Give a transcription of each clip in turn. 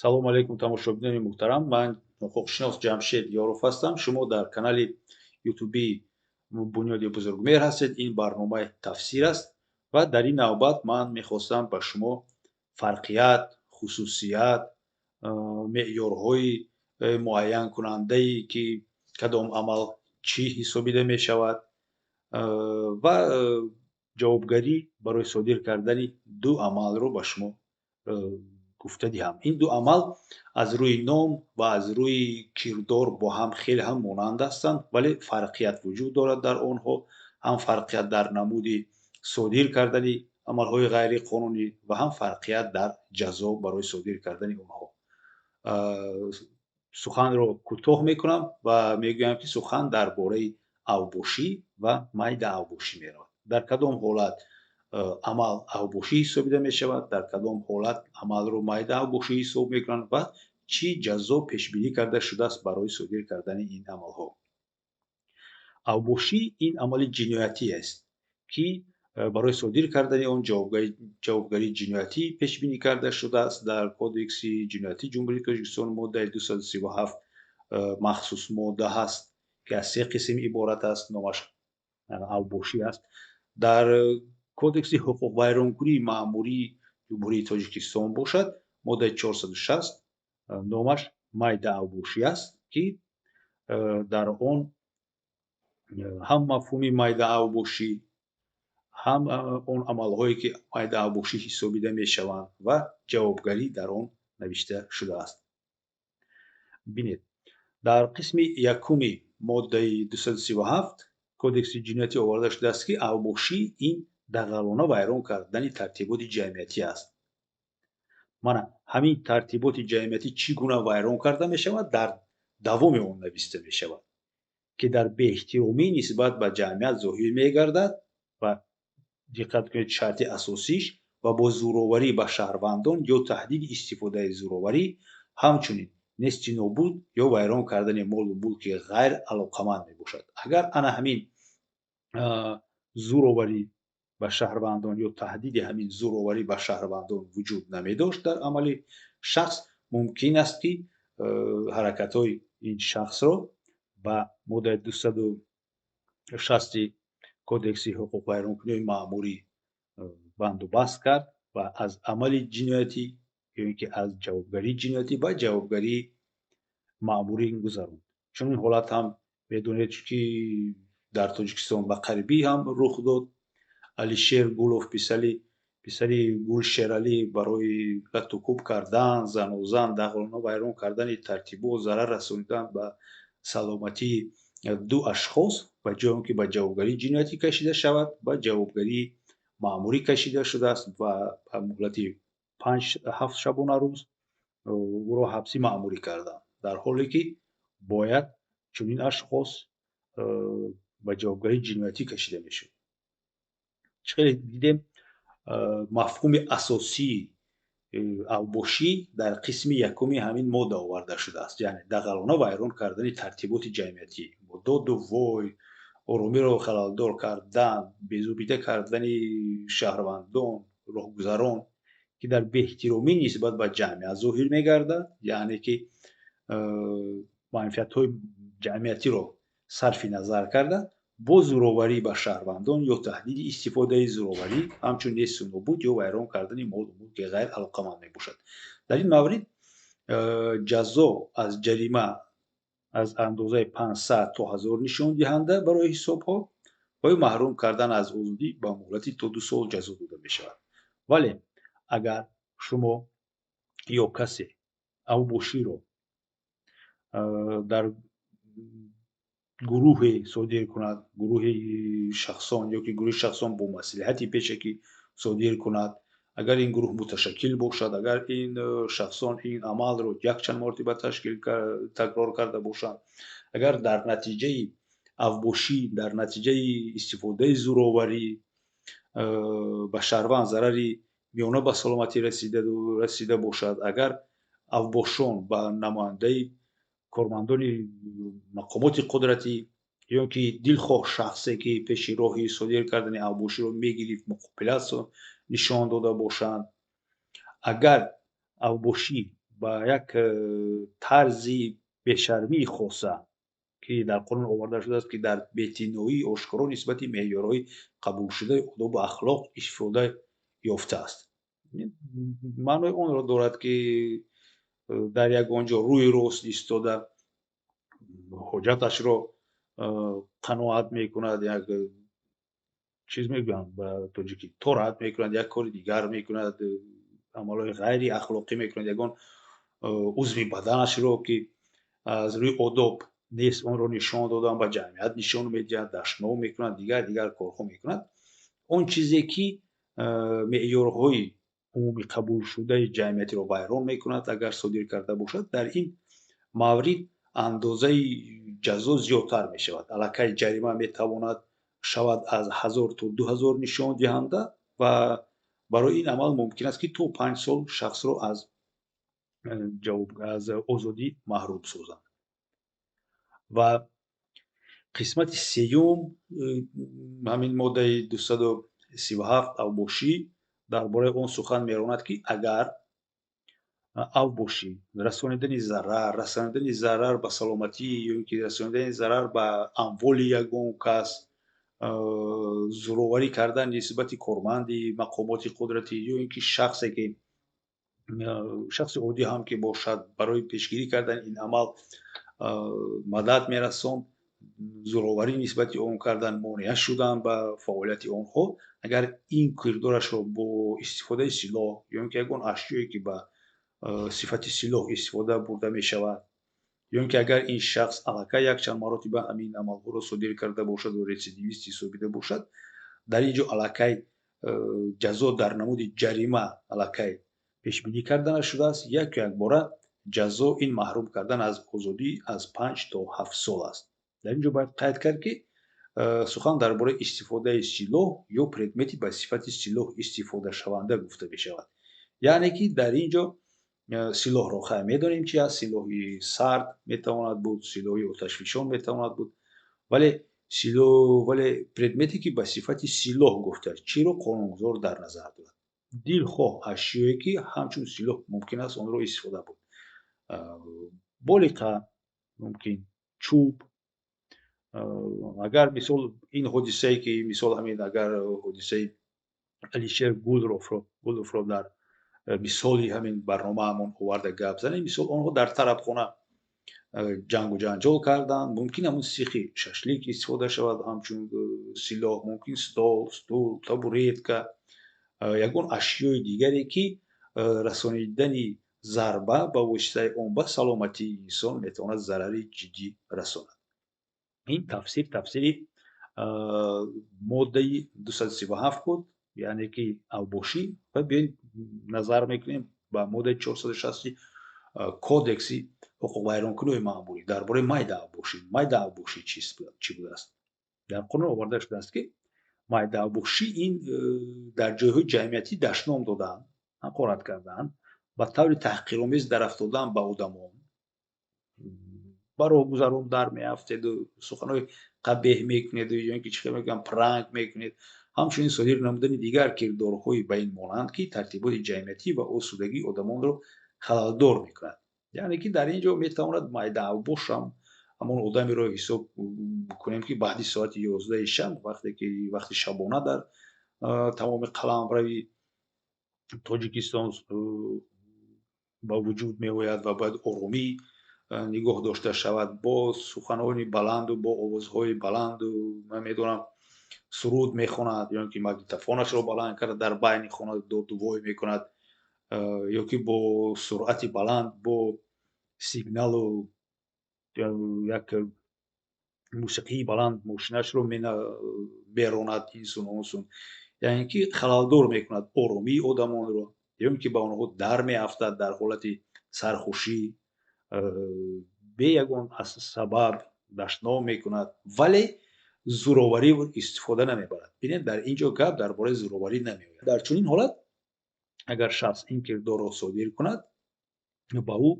Салому алайкум, тамошобинони муҳтарам. Ман ҳуқуқшинос Ҷамшед Ёров ҳастам. Шумо дар канали ютубии Бунёди Бузургмеҳр ҳастед. Ин барномаи тафсир аст ва дар ин навбат ман мехостам ба шумо фарқият, хусусият, меъёрҳои муайянкунандае, ки кадом амал чӣ ҳисобида мешавад, ва ҷавобгарӣ барои содир кардани ду амалро ба шумо гуфта диҳам. Ин ду амал аз рӯи ном ва аз рӯи кирдор бо ҳам хеле ҳам монанд ҳастанд, вале фарқият вуҷуд дорад дар онҳо, ҳам фарқият дар намуди содир кардани амалҳои ғайриқонунӣ ва ҳам фарқият дар ҷазо барои содир кардани онҳо. Суханро кӯтоҳ мекунам ва мегӯям, ки сухан дар бораи авбошӣ ва майда авбошӣ меравад. Дар кадом ҳолат амал авбошӣ ҳисобида мешавад, дар кадом ҳолат амалро майда авбошӣ ҳисоб мекунанд ва чӣ ҷазо пешбинӣ карда шудааст барои содир кардани ин амалҳо. Авбошӣ ин амали ҷиноятӣ аст, ки барои содир кардани он ҷавобгарии ҷиноятӣ пешбинӣ карда шудааст дар Кодекси ҷиноятии Ҷумҳурии Тоҷикистон, моддаи 237, махсус модда ҳаст, ки аз се қисм иборат аст, номаш авбошӣ аст. Дар Кодекси ҳуқуқвайронкунии маъмурии Ҷумҳурии Тоҷикистон бошад, моддаи 460, номаш майда авбошӣ аст, ки дар он ҳам мафҳуми майда авбошӣ, ҳам он амалҳое, ки майда авбошӣ ҳисобида мешаванд, ва ҷавобгарӣ дар он навишта шудааст. Бинед, дар қисми якуми моддаи 237 Кодекси ҷиноятӣ оварда шудааст, ки авбошӣ ин дағалона вайрон кардани тартиботи ҷамъиятӣ аст. Мана ҳамин тартиботи ҷамъиятӣ чӣ гуна вайрон карда мешавад, дар давоми он нависта мешавад, ки дар беэҳтиромӣ нисбат ба ҷамъият зоҳир мегардад ва диққат кунед, шарти асосиш ва бо зӯроварӣ ба шаҳрвандон ё таҳдиди истифодаи зӯроварӣ, ҳамчунин нести нобуд ё вайрон кардани молу мулки ғайралоқаманд мебошад. Агар ана ҳамин зӯроварӣ ба шаҳрвандон ё таҳдиди ҳамин зӯроварӣ ба шаҳрвандон вуҷуд намедошт дар амали шахс, мумкин аст, ки ҳаракатҳои ин шахсро ба моддаи 260 Кодекси ҳуқуқвайронкунии маъмурӣ банду баст кард ва аз амали ҷиноятӣ ё ин ки аз ҷавобгарии ҷиноятӣ ба ҷавобгарии маъмурӣ гузаронд. Чунин ҳолат ҳам медонед, ки дар Тоҷикистон ба қарибӣ ҳам рух дод. Алишер Гулов, писари Гулшералӣ, барои латукӯб кардан, занозан, дағалона вайрон кардани тартибот, зарар расонидан ба саломатии ду ашхос, ба ҷои он ки ба ҷавобгарии ҷиноятӣ кашида шавад, ба ҷавобгарии маъмурӣ кашида шудааст ва ба муҳлати панҷ ҳафт шабонарӯз ӯро ҳабси маъмурӣ карданд, дар ҳоле ки бояд чунин ашхос ба ҷавобгарии ҷиноятӣ кашида мешуд. Чӣ хеле дидем, мафҳуми асосии авбошӣ дар қисми якуми ҳамин модда оварда шудааст, яъне дағалона вайрон кардани тартиботи ҷамъиятӣ бо доду вой, оромиро халалдор кардан, безобита кардани шаҳрвандон, роҳгузарон, ки дар беэҳтиромӣ нисбат ба ҷамъият зоҳир мегардад, яъне ки манфиатҳои ҷамъиятиро сарфи назар карда, бо зӯроварӣ ба шаҳрвандон ё таҳдиди истифодаи зӯроварӣ, ҳамчун несту нобуд ё вайрон кардани молу мулки ғайралоқаманд мебошад. Дар ин маврид ҷазо аз ҷарима аз андозаи 500 то 1000 нишондиҳанда барои ҳисобҳо ва ё маҳрум кардан аз озодӣ ба муҳлати то 2 сол ҷазо дода мешавад. Вале агар шумо ё касе авбоширо дар гурӯҳе содир кунад, гурӯҳи шахсон ё ки гурӯҳи шахсон бо маслиҳати пешакӣ содир кунад, агар ин гурӯҳ муташаккил бошад, агар ин шахсон ин амалро якчанд маротиба ташкил такрор карда бошанд, агар дар натиҷаи авбошӣ, дар натиҷаи истифодаи зӯроварӣ ба шаҳрванд зарари миёна ба саломатӣ расида бошад, агар авбошон ба намояндаи кормандони мақомоти қудратӣ ё ки дилхоҳ шахсе, ки пеши роҳи содир кардани авбоширо мегирифт, муқобилат нишон дода бошанд, агар авбошӣ Ба як тарзи бешармии хоса, ки дар қонун оварда шудааст, ки дар беэътиноии ошкоро нисбати меъёрҳои қабулшудаи одобу ахлоқ истифода ёфтааст. Маънои онро дорад, ки дар ягон ҷо рӯи рост истода ҳоҷаташро қаноат мекунад, як чиз мегӯянд ба тоҷикӣ, торат мекунад, як кори дигар мекунад, амалҳои ғайриахлоқӣ мекунад, ягон узви баданашро, ки аз рӯи одоб нест, онро нишон додан, ба ҷамъият нишон медиҳад, дашном мекунад, дигар дигар корҳо мекунад. Он чизе, ки меъёрҳои умумӣ қабулшудаи ҷамъиятиро вайрон мекунад, агар содир карда бошад, дар ин маврид андозаи ҷазо зиёдтар мешавад. Аллакай ҷарима метавонад шавад аз 1000 то 2000 нишондиҳанда ва барои ин амал мумкин аст, ки то 5 сол шахсро аз озодӣ маҳрум созанд. Ва қисмати сеюм ҳамин моддаи 237, авбошӣ, дар бораи он сухан меронад, ки агар авбошӣ, расонидани зарар ба саломатӣ ё ин ки расонидани зарар ба амволи ягон кас, зӯроварӣ кардан нисбати корманди мақомоти қудратӣ ё ин ки шахсе, ки шахси оддӣ ҳам ки бошад, барои пешгирӣ кардани ин амал мадад мерасонд, зӯроварӣ нисбати он кардан, монеа шудан ба фаъолияти онҳо, агар ин кирдорашро бо истифодаи силоҳ ё ин ки ягон ашёе, ки ба сифати силоҳ истифода бурда мешавад, ё ин ки агар ин шахс аллакай якчанд маротиба ҳамин амалҳоро содир карда бошаду рецидивист ҳисобида бошад, дар ин ҷо аллакай ҷазо дар намуди ҷарима аллакай пешбинӣ карда нашудааст. Яку якбора ҷазо ин маҳрум кардан аз озодӣ аз 5 то 7 сол аст. Дар ин ҷо бояд қайд кард, ки сухан дар бораи истифодаи силоҳ ё предмети ба сифати силоҳ истифодашаванда гуфта мешавад. Яъне ки дар ин ҷо силоҳро хай медонем чи аст: силоҳи сард метавонад буд, силоҳи оташфишон метавонад буд. Вале предмете, ки ба сифати силоҳ гуфтааст, чиро қонунгузор дар назар дорад? Дилхоҳ ашёе, ки ҳамчун силоҳ мумкин аст онро истифода бурд: болиқа, мумкин чӯб. Агар мисол ин ҳодисае, ки мисол ҳамин агар ҳодисаи Алишер Гуловро дар мисоли ҳамин барномаамон оварда гап занем, мисол, онҳо дар тарабхона ҷангу ҷанҷол карданд, мумкин ҳамун сихи шашлик истифода шавад ҳамчун силоҳ, мумкин стол, стул, табуретка, ягон ашёи дигаре, ки расонидани зарба ба воситаи он ба саломатии инсон метавонад зарари ҷиддӣ расонад. Ин тафсири моддаи 237 буд, яъне ки авбошӣ. Ва биёед, назар мекунем ба моддаи 460 Кодекси ҳуқуқвайронкуниҳои маъмурӣ дар бораи майда авбошӣ. Майда авбошӣ чӣ будааст? Дар қонун оварда шудааст, ки майда авбошӣ ин дар ҷойҳои ҷамъиятӣ дашном додан, ҳақорат кардан, ба таври таҳқиромез дарафтодан ба одамон, ба роҳгузарон дар меафтеду суханҳои қабеҳ мекунеду ё ин ки, чӣ хел мегӯям, пранк мекунед, ҳамчунин содир намудани дигар кирдорҳои ба ин монанд, ки тартиботи ҷамъиятӣ ва осудагии одамонро халалдор мекунад. Яъне ки дар ин ҷо метавонад майда авбошам ҳамон одамеро ҳисоб кунем, ки баъди соати 11-и шаб, вақте ки вақти шабона дар тамоми қаламрави Тоҷикистон ба вуҷуд меояд ва бояд оромӣ нигоҳ дошта шавад, бо суханони баланду бо овозҳои баланду, ман медонам, суруд мехонад ё ин ки магнитофонашро баланд карда, дар байни хона додувой мекунад ё ки бо суръати баланд, бо сигналу як мусиқии баланд мошинашро меронад ин сун он сун, яъне ки халалдор мекунад оромии одамонро, ё ин ки ба онҳо дар меафтад дар ҳолати сархушӣ, бе ягон сабаб дашном мекунад, вале зӯроварӣ истифода намебарад. Бинед, дар ин ҷо гап дар бораи зӯроварӣ намеояд. Дар чунин ҳолат агар шахс ин кирдорро содир кунад, ба ӯ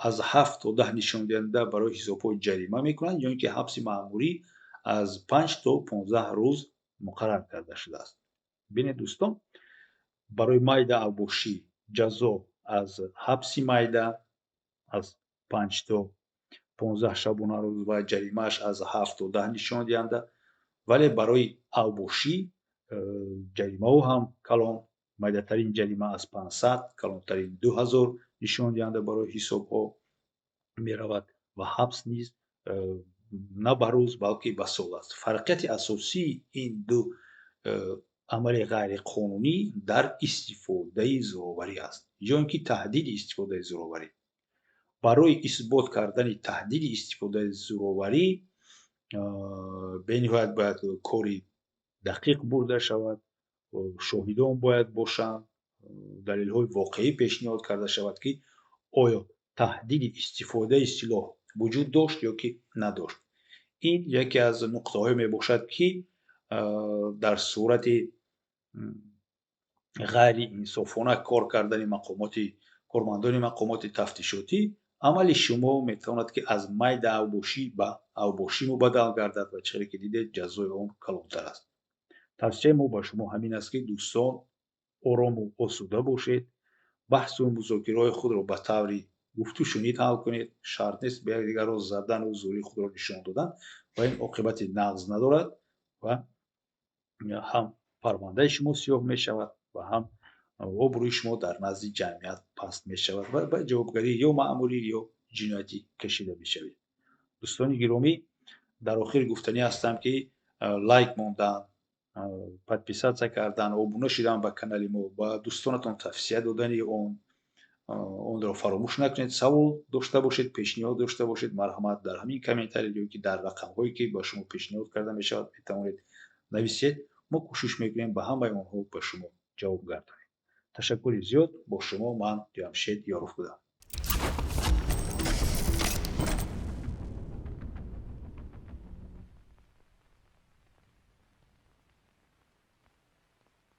аз 7 то 10 нишондиҳанда барои ҳисобҳои ҷарима мекунанд ё ин ки ҳабси маъмурӣ аз 5 то 15 рӯз муқаррар карда шудааст. Бинед, дӯстон, барои майда авбошӣ ҷазо Аз ҳабси майда аз 5 то 15 шабонарӯз ва ҷаримааш аз 7 то 10 нишондиҳанда. Вале барои авбошӣ ҷаримаҳо ҳам калон, майдатарин ҷарима аз 500, калонтарин 2000 нишондиҳанда барои ҳисобҳо меравад ва ҳабс низ на ба рӯз, балки ба сол аст. Фарқияти асосии ин ду амали ғайриқонунӣ дар истифодаи зӯроварӣ аст ё ин ки таҳдиди истифодаи зӯроварӣ. Барои исбот кардани таҳдиди истифодаи зӯроварӣ бениҳоят бояд кори дақиқ бурда шавад, шоҳидон бояд бошанд, далелҳои воқеӣ пешниҳод карда шавад, ки оё таҳдиди истифодаи силоҳ вуҷуд дошт ё ки надошт. Ин яке аз нуқтаҳое мебошад, ки дар сурати ғайриинсофона кор кардани мақомоти кормандони мақомоти тафтишотӣ амали шумо метавонад, ки аз майда авбошӣ ба авбошӣ мубаддал гардад ва чизе ки дидед, ҷазои он калонтар аст. Тавсияи мо ба шумо ҳамин аст, ки дӯстон, орому осуда бошед, баҳсу музокираҳои худро ба таври гуфту шунид ҳал кунед. Шарт нест ба якдигарро задану зӯрии худро нишон додан ва ин оқибати нағз надорад ва ҳам парвандаи шумо сиёҳ мешавад ва ҳам обрӯи шумо дар назди ҷамъият паст мешавад ва ба ҷавобгарӣ ё маъмурӣ, ё ҷиноятӣ кашида мешавед. Дӯстони гиромӣ, дар охир гуфтанӣ ҳастам, ки лайк мондан, подписаться кардан, обуна шудан ба канали мо, ба дӯстонатон тавсия додани онро фаромӯш накунед. Савол дошта бошед, пешниҳод дошта бошед, марҳамат, дар ҳамин комментарий ё ки дар рақамҳое, ки ба шумо пешниҳод карда мешавад, метавонед нависед. Мо кӯшиш мекунем, ба ҳамаи онҳо ба шумо ҷавоб гардонем. Ташаккури зиёд. Бо шумо ман Ҷамшед Ёров будам.